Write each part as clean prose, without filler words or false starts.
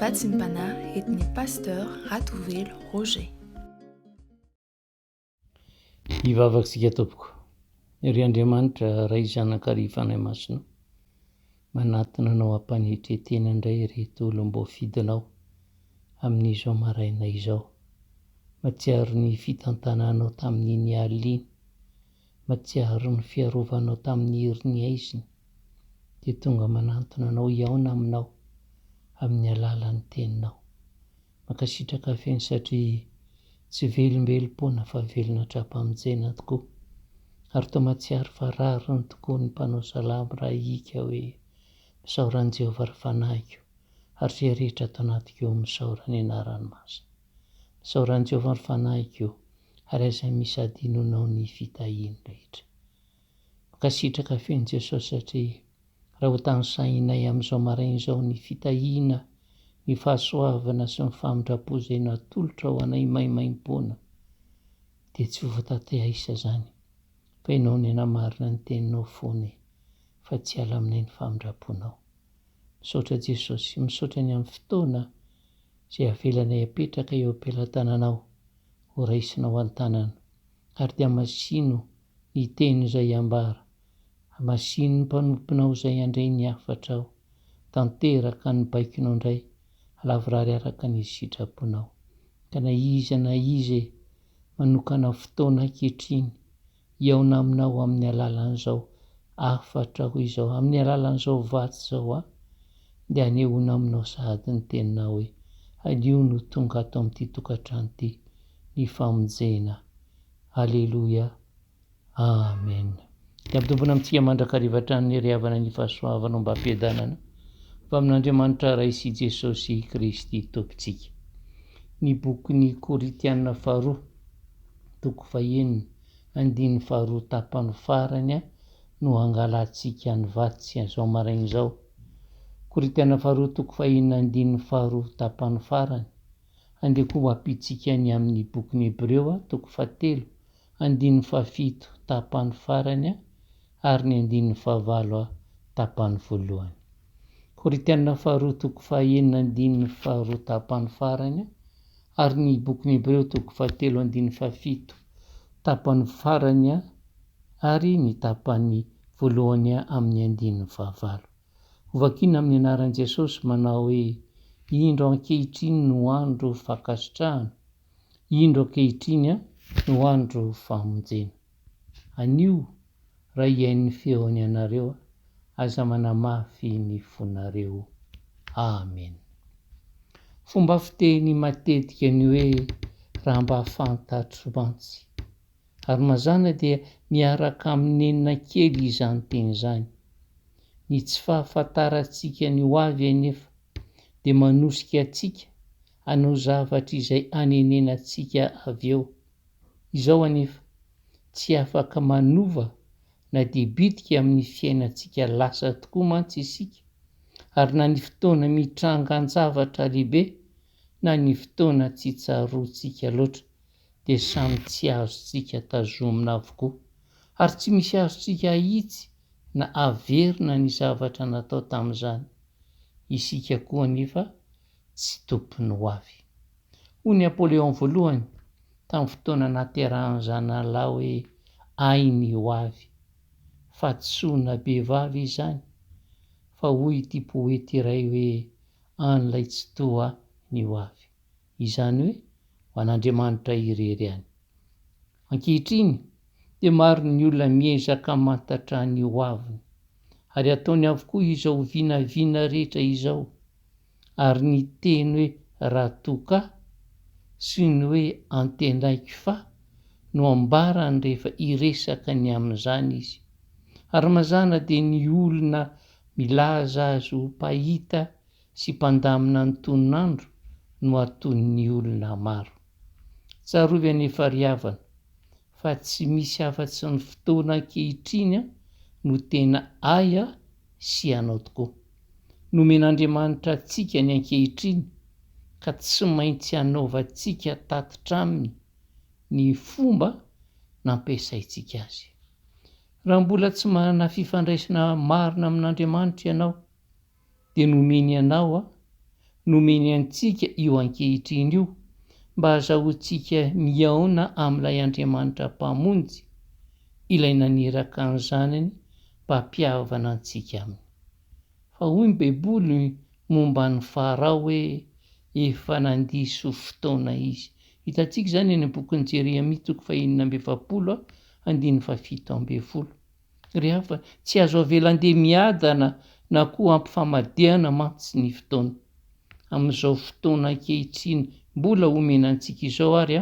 Vatsim-panahy entin'ny Pasteur Ratovelo Roger. Hivavaka isika tompoko. Ry Andriamanitra Ray Zanaka ary Fanahy Masina, manatona Anao am-panetren-tena indray ireto olom-boafidinao amin'izao maraina izao. Mahatsiaro ny fitantananao tamin'iny alina iny, mahatsiaro ny fiarovanao tamin'ny herin'ny haizina, dia tonga manantona Anao hihaona Aminao amin'ny alalan'ny Teninao. Mankasitraka feno satria tsy velombelom-poana fa velona hatrampamonjena tokoa. Ary toa mahatsiaro fa rariny tokoa ny mpanao salamo raha hiaka hoe, Misaora an'i Jehovah ry fanahiko, ary izay rehetra ato anatiko misaora ny anarany masina. Misaora an'i Jehovah ry fanahiko, ary aza misy hadinonao ny fitahiany rehetra. Mankasitraka feno Jesosy satria raha ho tanisainay amin'izao maraina izao ny fitahiana, ny fahasoavana sy ny famindram-po izay natolotra ho anay maimaimpoana dia tsy ho voatanterisa izany fa Ianao no hanamarina ny teninao foana e fa tsy hiala aminay ny famindram-ponao. Misaotra Jesosy, misaotra ny amin'ny fotoana izay avelanay apetraka eo am-pelatananao ho raisinao an-tanana ary dia hamasino ny teny izay ambara. Hamasino ny mpanomponao izay handre ny hafatrao. Tanteraka ny baikonao indray, halavorary araka ny sitraponao. Ka na iza na iza e, manokana fotoana ankehitriny hihaona aminao amin'ny alalan'izao hafatrao izao, amin'ny alalan'izao vatsy izao aho, dia hanehoana aminao sahady ny teninao hoe, anio no tonga ato amin'ity tokantrano ity ny famonjena. Aleloia Amen Dia ampitombona amintsika mandrakariva hatrany ny ry havana ny fahasoavana ombam-piadanana avy amin'Andriamanitra Ray sy Jesosy Kristy Tompontsika. Ny bokin'ny Korintiana faharoa toko fahenina andininy faharoa tapany farany no hangalantsika ny vatsy izao maraina izao. Korintiana faharoa toko fahenina andininy faharoa tapany farany. Andeha koa ho ampitsika ny amin'ny bokin'ny Hebreo toko fahatelo andininy fahafito tapany farany ary ny andininy fahavalo tapany voalohany. Korintiana faharoa toko fahaenina andininy faharoa tapany farany ary ny bokin'ny Hebreo toko fahatelo andininy fahafito tapany farany ary ny tapany voalohany amin'ny andininy fahavalo. Hovakina amin'ny anaran'i Jesosy manao hoe, Indro ankehitriny no andro fankasitrahana, indro ankehitriny no andro famonjena. Anio, raha hihaino ny feony ianareo, aza manamafy ny fonareo. Amena. Fomba fiteny matetika ny hoe raha mba fantatro mantsy. Ary mazàna dia miaraka amin'ny nenina kely izany teny izany. Ny tsy fahafantarantsika ny ho avy anefa dia manosika antsika hanao zavatra izay hanenenantsika avy eo. Izao anefa, tsy afaka manova na dia bitika amin'ny fiainantsika lasa tokoa mantsy isika, ary na ny fotoana mitrangan-javatra lehibe na ny fotoana tsy tsaroantsika loatra dia samy tsy azontsika tazomina avokoa, ary tsy misy azontsika ahitsy na averina ny zavatra natao tamin'izany. Isika koa anefa tsy tompon'ny ho avy. Hoy Napoléon voalohany tamin'ny fotoana nahaterahan'ny zanany lahy hoe, Ahy ny ho avy. Fahadisoana bevava izany, fa hoy ity poety iray hoe, An'ilay Tsitoha ny ho avy. Izany hoe ho an'Andriamanitra irery ihany. Ankehitriny dia maro ny olona miezaka hamantatra ny ho aviny, ary ataony avokoa izao vinavina rehetra izao, ary ny teny hoe raha toa ka sy ny hoe antenaiko fa no ambarany rehefa hiresaka ny amin'izany izy. Ary mazàna dia ny olona milaza azy ho mpahita sy mpandamina ny tonon'andro no atonin'ny olona maro. Tsarovy anefa ry havana fa tsy misy afa-tsy ny fotoana ankehitriny no tena ahy sy anao tokoa. Nomen'Andriamanitra antsika ny ankehitriny ka tsy maintsy anaovantsika tatitra aminy ny fomba nampiasaintsika azy. Raha mbola tsy manana fifandraisana marina amin'Andriamanitra ianao dia nomeny anao aho. nomeny antsika io ankehitriny io, mba hazahoantsika mihaona amin'ilay Andriamanitra Mpamonjy, ilay naniraka ny Zanany mba hampihavana antsika aminy. Fa hoy ny Baiboly momba an'i Farao hoe efa nandiso fotoana izy. Hitantsika izany any amin'ny bokin'i Jeremia toko fahenina amby efapolo andininy fahafito ambin'ny folo. Ry havana, tsy azo avela handeha miadana na koa hampifamadihana mantsy ny fotoana. Amin'izao fotoana ankehitriny mbola omena antsika izao ary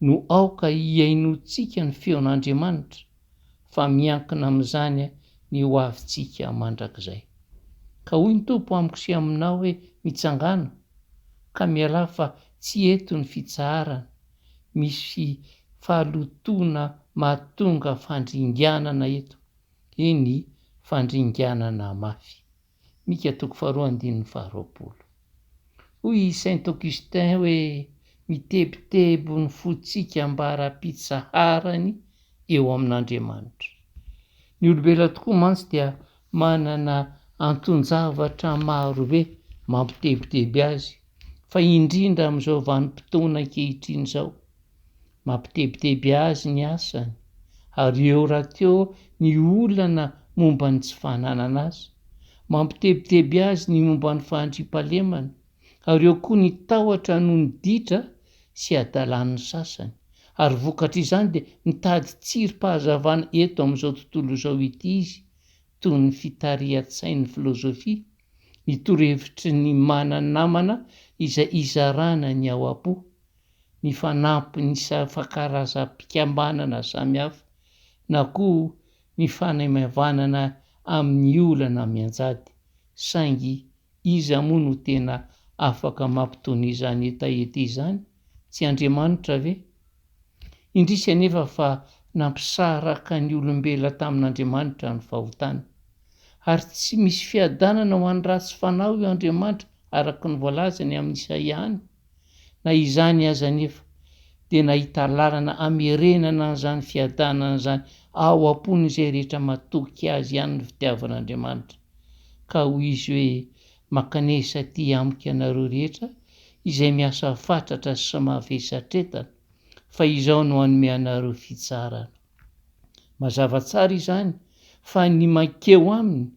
no aoka hihainoantsika ny feon'Andriamanitra, fa miankina amin'izany ny ho avintsika mandrakizay. Ka hoy ny Tompo amiko sy aminao hoe, Mitsangàna, ka mialà fa tsy eto ny fitsaharana, misy fahalotoana mahatonga fandringanana eto, eny, fandringanana mafy. Mika toko faharoa andininy faharoapolo. Hoy i Saint Augustin hoe, Mitebiteby ny fontsika ambara-pitsaharany eo amin'Andriamanitra. Ny olombelona tokoa mantsy dia manana anton-javatra marobe mampitebiteby azy, fa indrindra amin'izao vanim-potoana ankehitriny izao. Mampitebiteby azy ny asany, ary eo rahateo ny olana momba ny tsy fananana asa. Mampitebiteby azy ny momba ny fahandriampahalemana, ary eo koa ny tahotra noho ny ditra sy hadalan'ny sasany. Ary vokatr'izany dia mitady tsirim-pahazavana eto amin'izao tontolo izao ity izy, toy ny fitarihan-tsain'ny filozofia, ny torohevitry ny mana-namana izay izarana ny ao am-po, ny fanampin'ny karazam-pikambanana samihafa, na koa ny fanaimavanana amin'ny olana mianjady, saingy iza moa no tena afaka mampitony izany hetaheta izany? Tsy Andriamanitra ve? Indrisy anefa fa nampisaraka ny olombelona tamin'Andriamanitra ny fahotana. Ary tsy misy fiadanana ho an'ny ratsy fanahy hoy Andriamanitra araka ny voalazany amin'i Isaia any. Na izany aza anefa, dia nahita lalana hamerenana an'izany fiadanana izany ao am-pon'izay rehetra matoky Azy ihany ny fitiavan'Andriamanitra. Ka hoy Izy hoe, Mankanesa aty amiko ianareo rehetra izay miasa fatratra sy mavesatretana, fa Izaho no hanome anareo fitsaharana. Mazava tsara izany fa ny mankeo Aminy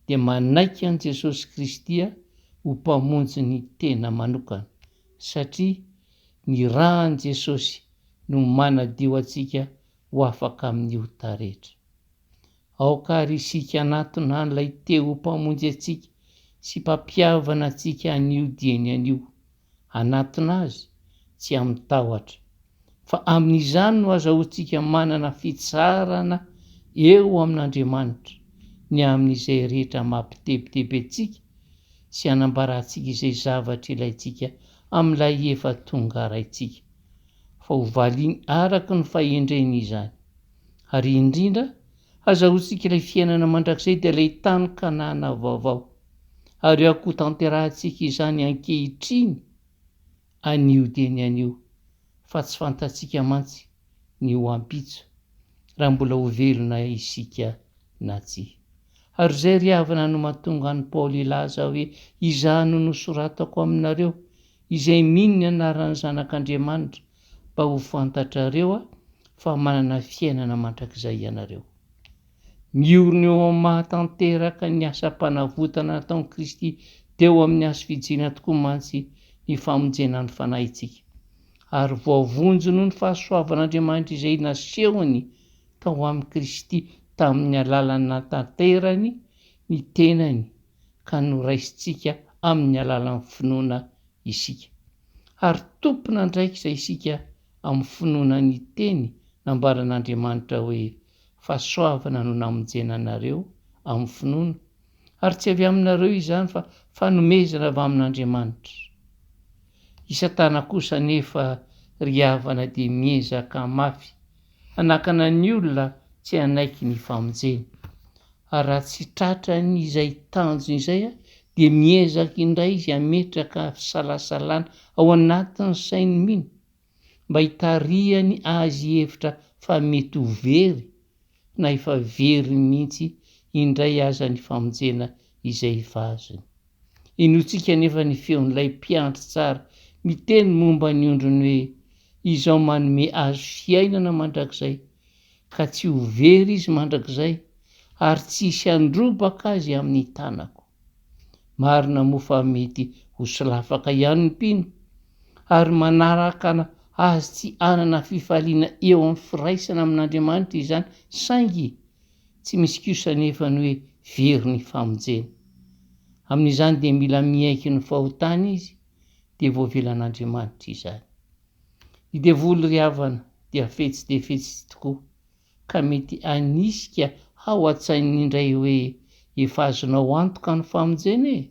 dia manaiky an'i Jesosy Kristy ho Mpamonjy ny tena manokana, satria ny ran'i Jesosy no manadio antsika ho afaka amin'ny ota rehetra. Aoka àry isika hanatona an'ilay te ho Mpamonjy antsika sy Mpampihavana antsika anio dieny anio. Hanatona Azy, tsy amin-tahotra. Fa amin'izany no azahoantsika manana fitsarana eo amin'Andriamanitra ny amin'izay rehetra mampitebiteby antsika sy hanambarantsika izay zavatra ilaintsika amin'ilay efa tonga Raintsika. Fa ho valiany araka ny fahendreny izany. Ary indrindra, hazahoantsika ilay fiainana mandrakizay dia ilay tany Kanana vaovao. Ary aoka hotanterahantsika izany ankehitriny anio dia ny anio, fa tsy fantatsika mantsy ny ho ampitso, raha mbola ho velona isika na tsia. Ary izay ry havana no mahatonga an'i Paoly hilaza hoe, Izaho no nosoratako aminareo, izay mino ny anaran'ny Zanak'Andriamanitra, mba ho fantatrareo fa manana fiainana mandrakizay ianareo. Miorina eo amin'ny maha-tanteraka ny asam-panavotana nataon'i Kristy teo amin'ny hazofijaliana tokoa mantsy ny famonjena ny fanahintsika. Ary voavonjy noho ny fahasoavan'Andriamanitra izay nasehony tao amin'i Kristy tamin'ny alalan'ny nahatanterany ny tenany ka noraisintsika amin'ny alalan'ny finoana isika. Ary tompon'andraikitra isika amin'ny finoana ny teny nambaran'Andriamanitra hoe Fahasoavana no namonjena anareo amin'ny finoana, ary tsy avy aminareo izany fa fanomezana avy amin'Andriamanitra. I Satana kosa anefa ry havana dia miezaka mafy hanakana ny olona tsy hanaiky ny famonjena. Ary raha tsy tratrany izay tanjony izay dia miezaka indray izy hametraka fisalasalana ao anatin'ny sain'ny mino. mba hitarihany azy hihevitra fa mety ho very na efa very mihitsy indray aza ny famonjena izay efa azony. Henointsika anefa ny feon'ilay Mpiandry tsara miteny momba ny ondriny hoe, Izaho manome azy fiainana mandrakizay, ka tsy ho very izy mandrakizay, ary tsy hisy handrobaka azy amin'ny tanako. Marina moa fa mety ho solafaka ihany ny mpino, ary manaraka azy tsy hanana fifaliana eo amin'ny firaisana amin'Andriamanitra izany, saingy tsy misy kosa anefa ny hoe very ny famonjena. Amin'izany dia mila miaiky ny fahotany izy dia voavelan'Andriamanitra izany. Ny devoly ry havana dia fetsy dia fetsy tokoa ka mety hanisika ao an-tsainy indray hoe efa azonao antoka ny famonjena e!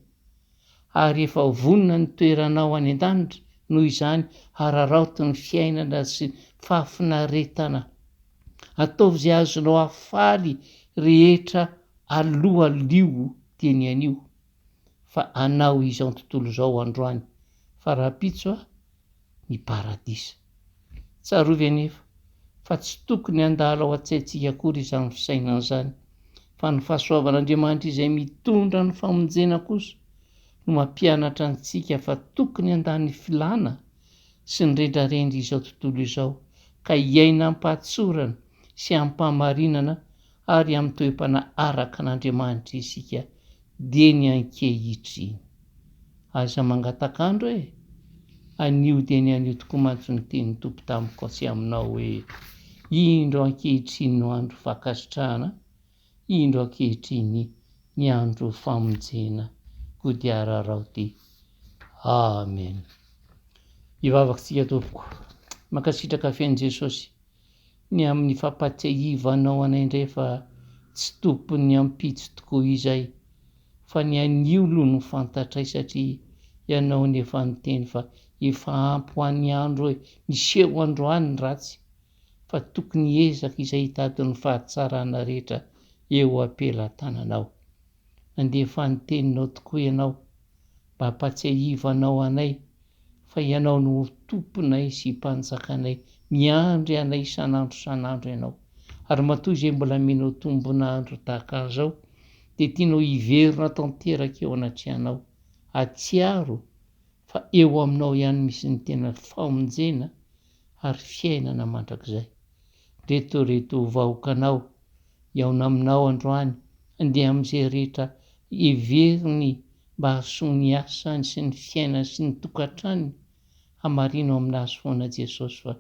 Ary efa vonona ny toeranao any an-danitra, noho izany hararaoty ny fiainana sy fahafinaretana. Ataovy izay azonao hafaly rehetra aloha alio dia ny anio, fa anao izao tontolo izao androany, fa rahampitso a! ny paradisa. Tsarovy anefa fa tsy tokony handalo ao an-tsaintsika akory izany fisainana izany, fa ny fahasoavan'Andriamanitra izay mitondra ny famonjena kosa no mampianatra antsika fa tokony handà ny filàna sy ny rendrarendra izao tontolo izao ka hiaina am-pahatsorana sy am-pahamarinana ary amin'ny toe-panahy araka an'Andriamanitra isika dieny ankehitriny. Aza mangatak'andro e! Anio dia ny anio tokoa mantsy no tenin'ny Tompo tamiko sy aminao hoe, Indro ankehitriny no andro fankasitrahana, indro ankehitriny ny andro famonjena, koa dia araraoty. Amen. Hivavaka isika tompoko. Mankasitraka feno Jesosy. Ny amin'ny fampatsiahivanao anay indray fa tsy tompon'ny ampitso tokoa izay fa ny anio lo no fantatray satria ianao no efa niteny fa efa ampy ho an'ny andro hoe miseho androany ny ratsy fa tokony hiezaka izay hitady ny fahatsarana rehetra eo am-pelatananao. Nandefa ny teninao tokoa ianao mba hampatsiahivanao anay fa ianao no Tomponay sy Mpanjakanay, miandry anay isan'andro isan'andro ianao. Ary matoa izay mbola amenao tombon'andro tahaka an'izao dia tianao hiverina tanteraka eo anatrehanao. Hatsiaro fa eo aminao ihany misy ny tena famonjena ary fiainana mandrakizay. Ndreto reto vahoakanao hihaona aminao androany, handeha amin'izay rehetra heveriny mba hahasoa ny asany sy ny fiainany sy ny tokantranony, hamarino aminazy foana Jesosy fa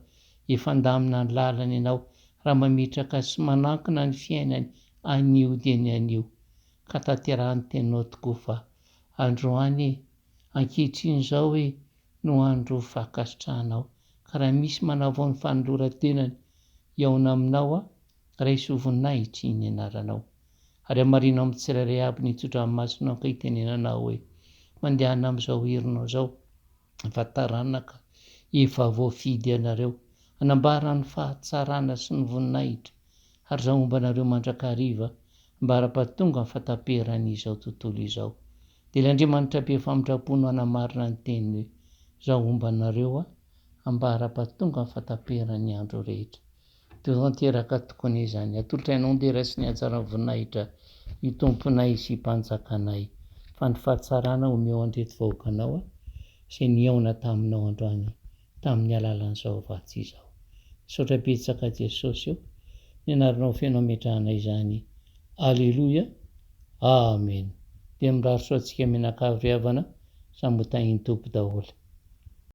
efa handamina ny lalany ianao raha mametraka sy manankina ny fiainany anio dia ny anio ka tanteraho ny teninao tokoa fa androany e, ankehitriny izao e no andro fankasitrahanao ka raha misy manavao ny fanoloran-tenany hihaona aminao aho Raiso voninahitry ny anaranao. Ary hamarino amin'ny tsirairay aby ny tsodranomasinao ka hitenenanao hoe, Mandehana amin'izao herinao izao, fa taranaka efa voafidy ianareo, hanambara ny fahatsarana sy ny voninahitra, ary izaho homba anareo mandrakariva, ambara-pahatonga ny fahataperan'izao tontolo izao. Dia ilay Andriamanitra be famindram-po no hanamarina ny teniny hoe, Izaho homba anareo aho, ambara-pahatonga ny fahataperan'ny andro rehetra. Dia tanteraka tokoa anie izany. Atolotray Anao ny dera sy ny haja voninahitra io Tomponay sy Mpanjakanay. Fa ny fahatsarana omeo an'ireto vahoakanao izay nihaona taminao androany tamin'ny alalan'izao vatsy izao. Misaotra betsaka Jesosy o. Ny anaranao feno ametrahana izany. Aleloia. Amen. Dia mirary soa antsika mianakavy ry havana. Samy ho tahin'ny Tompo daholo.